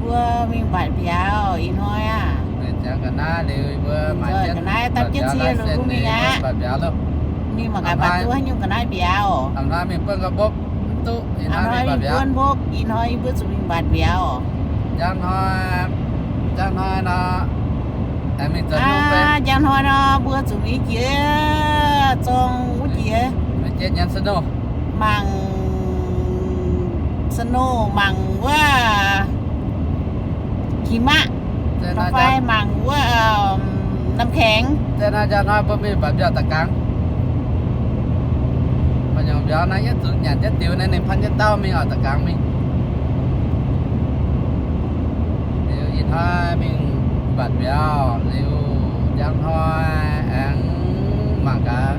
Mbuo mingh mbatc mbiauz ih hnoi aqv. Mbuo nzoih ga'naaiv dapv jienv cie lungh mingh aqv. Mingh mangc gaax mbatc duqv haaix nyungc ga'naaiv mbiauz. Ih hnoi mingh buonv mbopv, ih hnoi mbuo zuqc mingh mbatc mbiauz. Njang hnoi, njang hnoi nor, njang hnoi nor mbuo zuqc mingh jiex zorng wuov jiex, mangc snow, mangc wuovหิมะ, fai mangc wuov น้ำแข็ง. Njang hnoi mbuo mingh mbatc mbiauz da'gangx. Maaih nyungc mbiauz naaiv yietv zuqc nyanc jienv diux naaiv, ninh pan jienv dauh mingh oc, da'gangx mingh. Liuz ih hnoi mingh mbatc mbiauz liuz, njang hnoi aengx mangc gaax,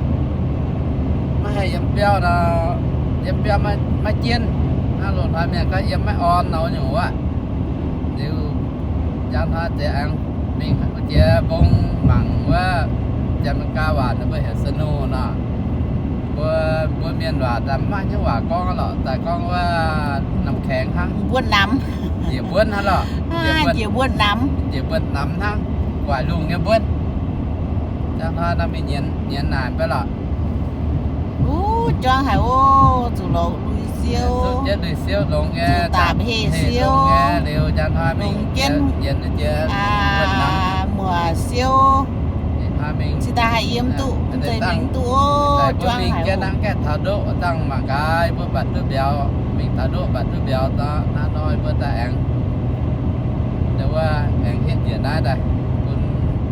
maiv haih yiem biauv nor, yiem biauv maiv jienv. Naaiv loz-hnoi mienh gorngv yiem maiv orn nor nyungc wuov. Liuz njang hnoi deix aengx mingh wuov jiex mbong mangc wuov, Janx-Meigaa waac ninh mbuo heuc snow nor. Mbuo, mbuo mienh waac daaih maiv maaih hnyouv waac gorngv lorqc, daaih gorngv wuov น้ำแข็ง hnangv. Njiec mbuonv hnangv lorqc. Njiec mbuonv namx, njiec mbuonv namx hnangv, waaic lungh nyei mbuonv. Njang hnoi nor mingh nyienz naaic mv baac lorqc. Uv, juangv haic oc, zuqc longx lui-siou, zuqc jienv lui-siou longx nyei, zuqc dapc heh siou nyei. Liuz njang hnoi mingh nyienz jiex muoc siou. Cingx daaih haih yiem duqv, mv zeiz mingh duqv oc, juangv haic oc. Hnangv gaeqv taux ndoqv dangh mangc gaax, mbuo mbatc duqv mbiauz, mingh taux ndoqv mbatc duqv mbiauz, hnangv nor mbuo daaih aengx, wuov aengx hietv njiec naaiv daaih bun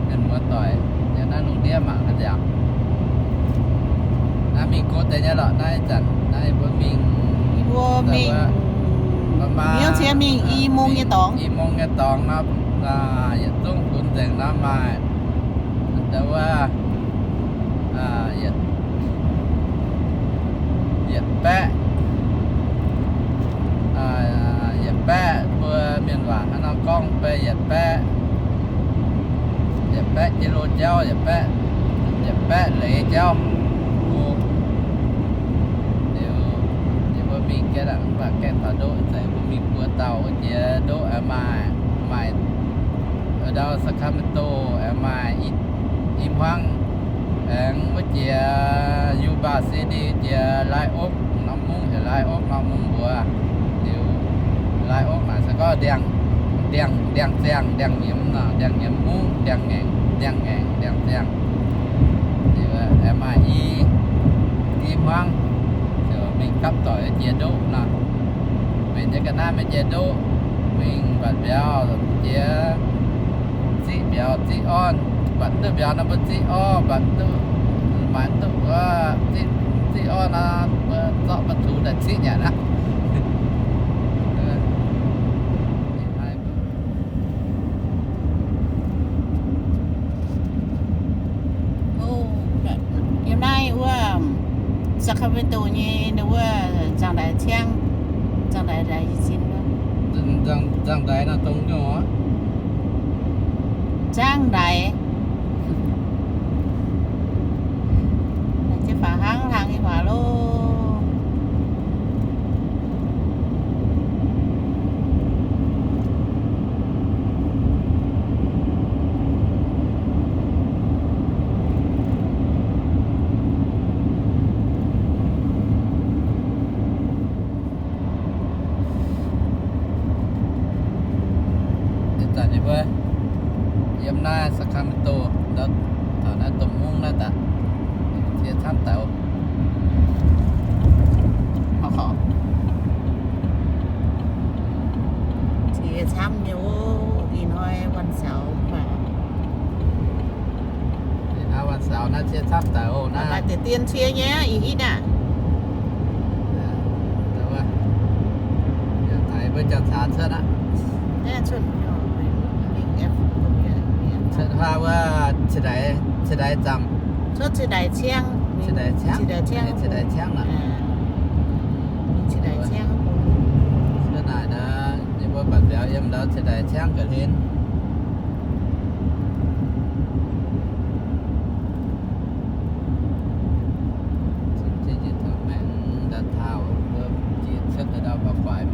mienh muoz doic, yiem naaiv lungh ndiev mangc haaix nziaauc. Naaiv mingh go deix nyei lorqc, naaiv zanc naaiv mbuo mingh, mbuo mingh, mbuo maiv cie mingh i mungh nyei dorngx, i mungh nyei dorngx nor, yietc zungv funx nzengc nor maaih, wuov, yietc baeqv, yietc baeqv, mbuo mienh waac hnangv nor gorngv mv bei yietc baeqv, yietc baeqv jiex lo jauv, yietc baeqv, yietc baeqv leiz jauv. Liuz, liuz mbuo mingh gaeqv, mv baac gaeqv taux ndoqv, ih zanc mbuo mingh buo dauh wuov jiex ndoqv aengx maaih, maaih ndau Sacramento aengx maaih i hmuangv, aengx wuov jiex Yuba City jiex Live Oak norm mungv, heuc Live Oak norm mungv mbuox. Liuz Live Oak naaic se gorngv ndiangx, ndiangx, ndiangx ziangh, ndiangx nyiemz nor, ndiangx nyiemz mungv, ndiangx ngaengc, ndiangx ngaengc, ndiangx ziangh. Liuz aengx maaih i, i hmuangv, mingh gapv doic jiex ndoqv nor. Mbenc nyei ga'naaiv maiv jiex ndoqv, mingh mbatc mbiauz jiex ziqv mbiauz ziqv orn, mbatc duqv mbiauz nor mbuo ziqv orv, mbatc duqv, mbatc duqv, ziqv orv nor mbuo zorqv mbuo tux daaih ziqv nyanc aqv. Yiem naaiv wuov Sacramento nyei wuov zaangh ndaix ciangv, zaangh ndaix ndaix i cin, zaangh ndaix nor dongh nyungc, zaangh ndaix. Jienv faaux hnangv hlang nyei faaux loh. Ih zanc yie mbuo yiem naaiv Sacramento, taux naaiv domh mungv naaiv daaih, cie camv daaih oc. Cie camv nyei oc, ih hnoi วันเสาร์ mv baac. Ih hnoi วันเสาร์ naaiv cie camv daaih oc naaiv. Maaih deix dien cie nyei ih hitv naaiv. Taux mbuo jauv-caax cuotv aqv. Cuotv hnoi wuov Cie Ndaix, Cie Ndaix Zamc, Cie Ndaix Ciangv, Cie Ndaix Ciangv, Cie Ndaix Ciangv aqv. Cuotv naaic naaiv, yie mbuo mbatc mbiauz yiem ndau Cie Ndaix Ciangv ga'hlen. Cingx jiez taux maengx ndau taux wuov jiex cuotv daaih ndau baac guaix.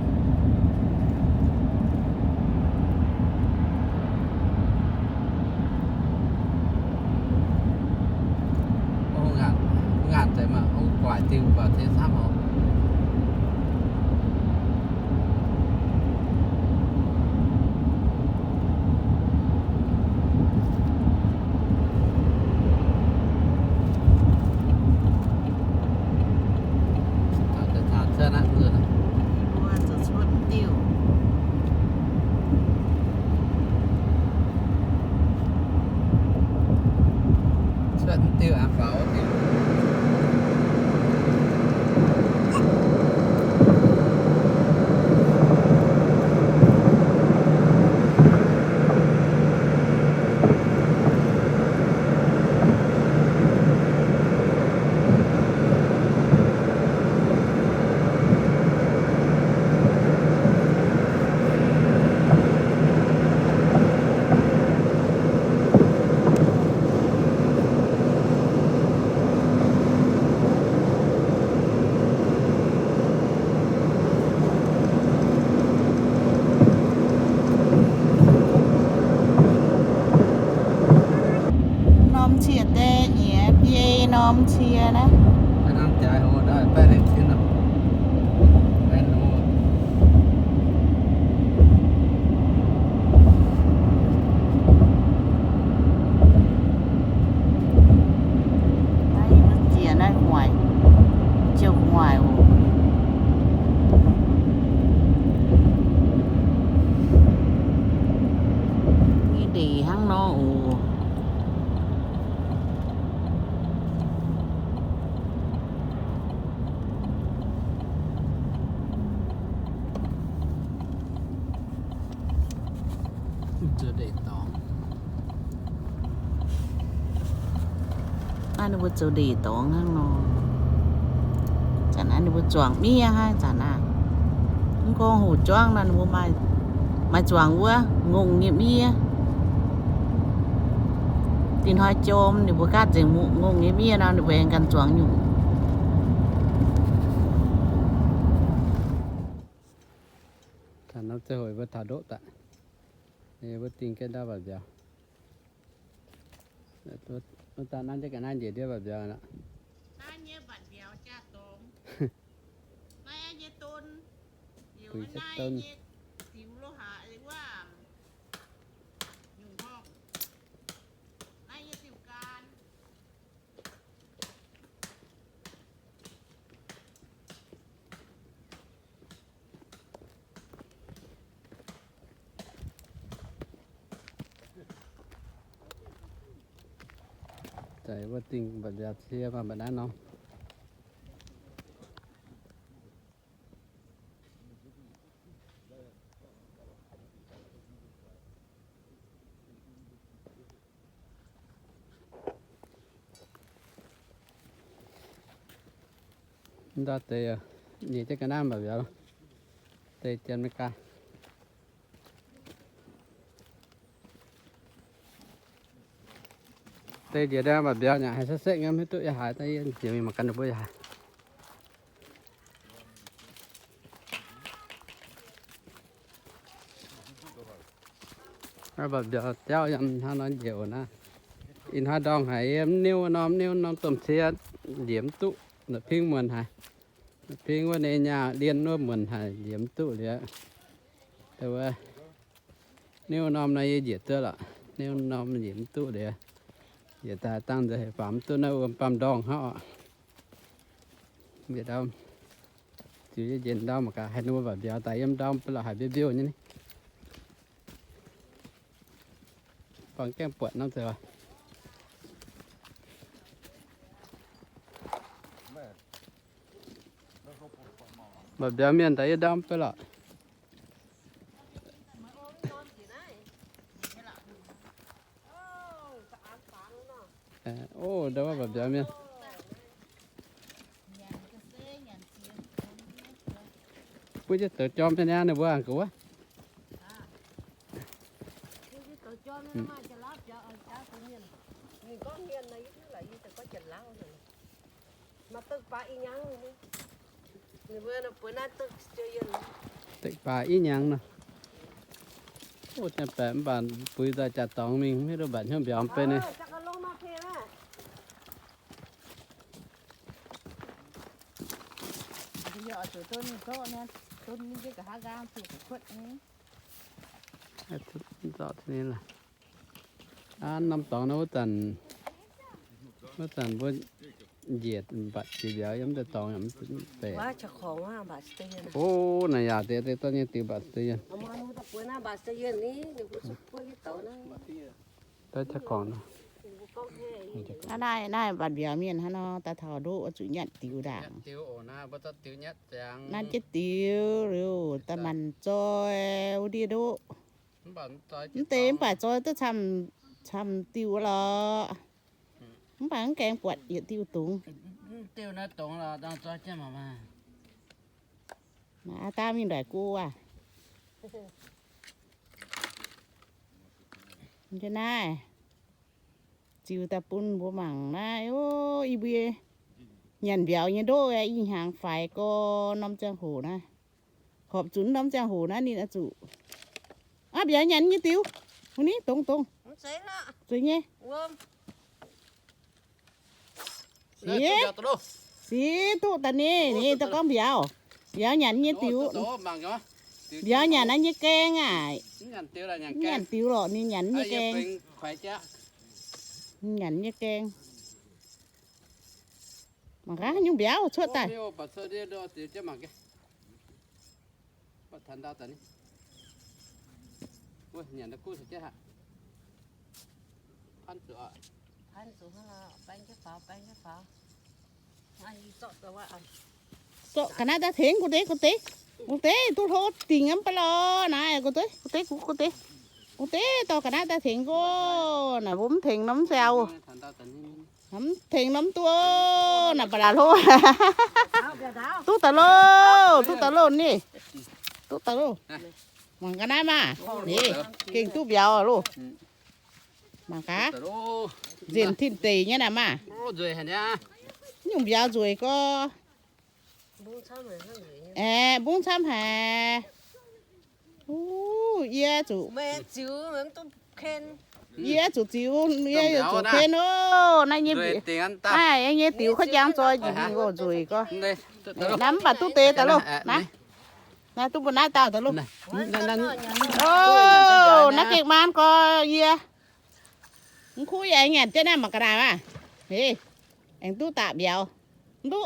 Norm cie naaiv. Naaiv mbuo ziec naaiv gu'nguaaic, ziouc gu'nguaaic oc. Nyei ndeic hnangv nor oc. Zoux ndeic dorngx. Naaiv ninh mbuo zoux ndeic dorngx hnangv nor. Zanc naaiv ninh mbuo zuangx miev hnangv zanc naaiv. Mv gorngv hoqc juangv nor ninh mbuo maaih, maaih zuangx wuov ngongh nyei miev. Dinh hnoi jom ninh mbuo gaatv nzengc ngongh nyei miev nor ninh mbuo aengx ganh zuangx nyungc. Taux norm ziangh hoc mbuo taux ndoqv daaih. Mbuo dingh jienv ndau mba'biauz. Wuov daaih nanv jienv ga'naaiv njiec ndiev mba'biauz aqv. Naaiv nyei mba'biauz jaa-dorngx. Naaiv nyei don. Liuz naaiv nyei diux lo haaix wuov nyungc horngh. Naaiv nyei diuh gaan. Daaih wuov dingh mba'biauz cie maaih mba'naaiv norm. Ndau deix nyei jienv ga'naaiv mba'biauz, deix janx Meigaa. Deix njiec ndau mba'biauz nyei haiz sekv-sekv nyei, maiv duqv yaac haiz, da'yietv njiec mingh mangc gaax ninh mbuo yaac haiz. Mba'biauz jauv yiem hnangv nor njiec oc naaiv. Ih hnoi ndorngh haic yiem niuv norm, niuv norm domh cie njiec mv duqv, la'pingv muonc haic. La'pingv wuov nyei nyaah lienh wuov muonc haic njiec mv duqv liuz. Wuov niuv norm nor yie njiec duqv lorqc, niuv norm njiec mv duqv liuz. Njiec daaih dangh nzengc hec faaux mv duqv naaiv wuom baamh ndorngh hnangv oc. Njiec ndau, ziux nyei njiec ndau mangc gaax haaix ninh mbuo mba'biauz daaih yiem ndau beiv lorqc haic mbiouh mbiouh nyei ni. Bangc gaengh buatc norm zeiz. Mba'biauz mienh daaih yiem ndau beiv lorqc. Ov, ndau wuov mba'biauz mienh. Buov jienv douz jorm nyei ninh mbuo aengx gu'wuov. Dekc baaix i hnyangx nor. Ov, janx-baeqc mv baac buix nzaaih jaax-dorngx mingh, maiv duqv mbatc hnyouv mbiauz mv bei ni. Aav, norm dorngx nor wuov zanc, wuov zanc mbuo njiec mbatc jiex mbiauz yiem deix dorngx yaac mv zeiz. Ov, naaic yaac deix deix dorh nyei diux mbatc deix yienh. Naaiv, naaiv mbatc mbiauz mienh hnangv nor, daaih taux ndoqv zuqc nyatv diux ndaangc. Naaiv jienv diux liuz daaih maanc zoi wuov ndiev ndoqv. Mv deix mv baac zoi duqv camv, camv diuh lorqc. Mv baac mv gaengh buatc yietc diuh dungz. Aa, daav mingh ndaaic go aac. Njiec naaiv ziux daaih bun mbuo mangc naaiv. Ov, yie mbuo nyanc mbiauz nyei ndoqv aeqv, ih hnyangx faix gorx norm ziangh hoc naaiv. Horpc zunc norm ziangh hoc naaiv ninh oix zuqc. Aav, mbiauz nyanc nyei diux. Wuov ni, dongz dongz. Zueiz nyei. Wuom. Sic, sic duqv daaih ninh, ninh daaih gorngv mbiauz. Mbiauz nyanc nyei diux. Mbiauz nyanc naaiv nyei gaeng aac. Nyanc diux lorqc, ninh nyanc nyei gaeng. Nyanc nyei gaeng. Mangc gaax nyungc mbiauz cuotv daaih. Zorqv ga'naaiv daaih tengx gu'nguaaic deix, gu'nguaaic deix, gu'nguaaic deix, duqv hlo dingc aqv baac lorqc. Naaiv gu'nguaaic deix, gu'nguaaic deix, gu'nguaaic deix, gu'nguaaic deix dorh ga'naaiv daaih tengx gorx. Naaic mbuo mv tengx nor mv ziangh. Mv tengx nor mv duqv, naaic ba'laqc hlo. Duqv daaih loh, duqv daaih loh ni. Duqv daaih loh. Mangc ga'naaiv maah. Ni, gengh duqv mbiauz loh. Mangc gaax. Nzengc tin deic nyei naaic maah. Nyungc mbiauz nzueic gorx. Aeqv, mbungv camv haic. Yie zuqc, yie zuqc ziux, yie zuqc ken oc. Naaiv nyei, naaiv nyei diux kov jangx zoi njiec mingh oc, nzueic gorx. Naaiv mv baac duqv deix daaih loh. Naaiv, naaiv duqv mbuo naaiv dauh daaih loh. Oc, naaiv gengh maan gorx yie. Mv kuv yie aengx nyanc jienv naaiv mangc ga'naaiv maah. Aengx duqv daaih mbiauz. Mv duqv.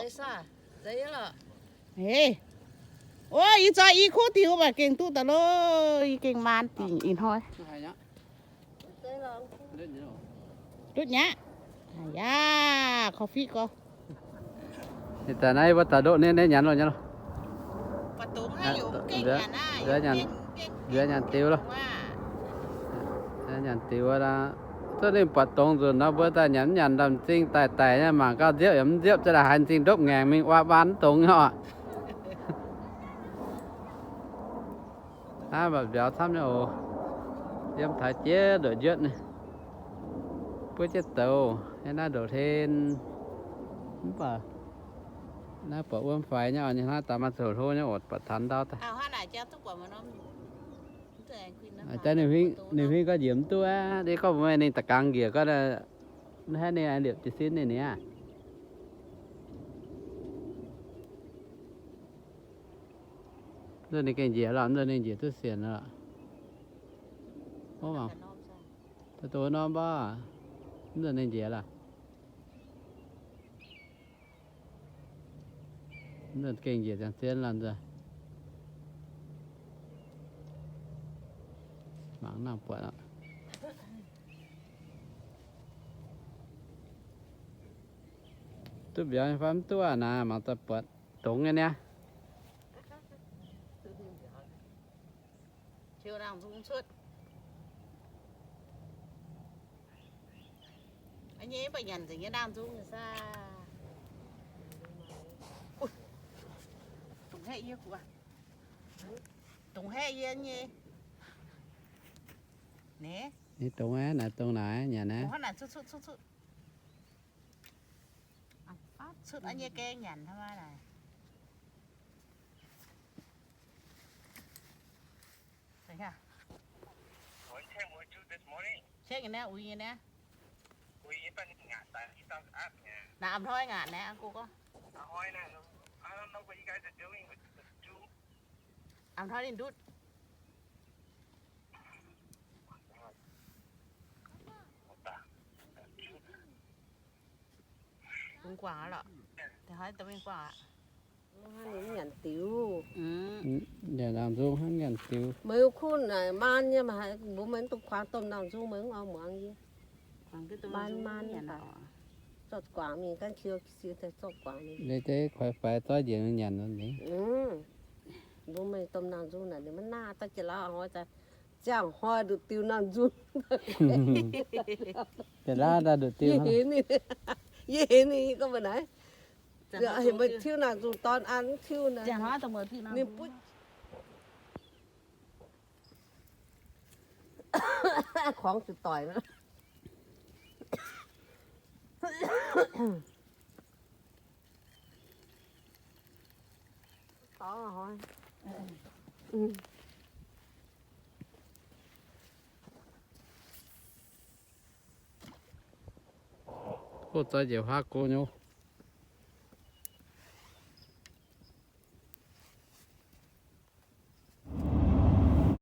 Oc, yie zoi i kuv diux mv baac gengh duqv daaih loh. Yie gengh maan dingc ih hnoi. Ndutv nyaqv. Yaac, coffee gorx. Ih zanc naaiv mbuo daaih ndoqv ninh, ninh nyanc loh, nyanc loh. Nzuonx nyanc diux loh. Nzuonx nyanc diux aqv. Zungv ninh buatc dongz nzunc nor mbuo daaih nyanc mv nyanc ndamv zingh daic daic nyei, mangc gauh nziepv yaac mv nziepv, za'gengh haiz m'zing ndopv ngaengc mingh wuov baan mv dongz nyei oc. Aav, mba'biaux camv nyei oc. Yiem taux jiex ndoqc njuotv, buov jienv douz, yiem naaiv ndoqc hlen. Mv baac naaiv buatc wuom faix nyei oc, ninh hnangv daaih maaih zoux hlo nyei oc, buatc taux ndau daaih. Ninh huingv, ninh huingv gorngv njiec mv duqv aqv. Ninh gorngv mbuox meih ninh da'gangx njiec gorngv, mv haih ninh liepc jiez sin ninh niaa. Mv nzunc ninh gengh njiec lorqc, mv nzunc ninh njiec duqv sienx lorqc. Dongh wuov norm mv baac, mv nzunc ninh njiec lorqc. Mv nzunc gengh njiec ziangh zien lorqc nzunc. Mangc nangh buatc lorqc. Duqv mbiauz nyei fai mv duqv aqv naaic, mangc daaih buatc dongz nyei niaa. Qiu nangh nzung cuotv. A'nyei mv baac nyanc nzengc nyei nangh nzung nyei saah. Dongh haeqv yie gu'nguaaic. Dongh haeqv yie nyei. Ni dongh aqv, naaic dongh naaic nyanc aqv. Cuotv a'nyei gaeng nyanc hnangv naaic. Check nyei naaiv, uix nyei naaiv. Naaiv a'hnoi ngaatc naaiv, gorngv. A'hnoi ninh ndutv. Mv guangc aqv lorqc. Da'hoi da'mingh guangc aqv. Nyanc diux. Nyanc nangh nzung hnangv nyanc diux. Meih kuv naaic maan nyei, mbuo maiv dungx kuangx domh nangh nzung, meih mv oix muangx yie. Maan maan, zorqv guangc mingh, gan qiu qiu zorqv guangc mingh. Ninh deix kuaix faix zorqv njiec nyanc nor ni. Mbuo meih domh nangh nzung naaic ninh maiv naaiv daaih jiex lauh hnoi daaih. Ziangh hnoi nduqc diux nangh nzung. Jiex lauh daaih nduqc diux. Yie hemx ninh, yie hemx ninh gorngv mbuo naaiv. Hemx meih tiuv nangh nzung dorn an tiuv naaiv. Ninh butv korngx zuqc doic. Hoqv zoi njiec huaav go nyei.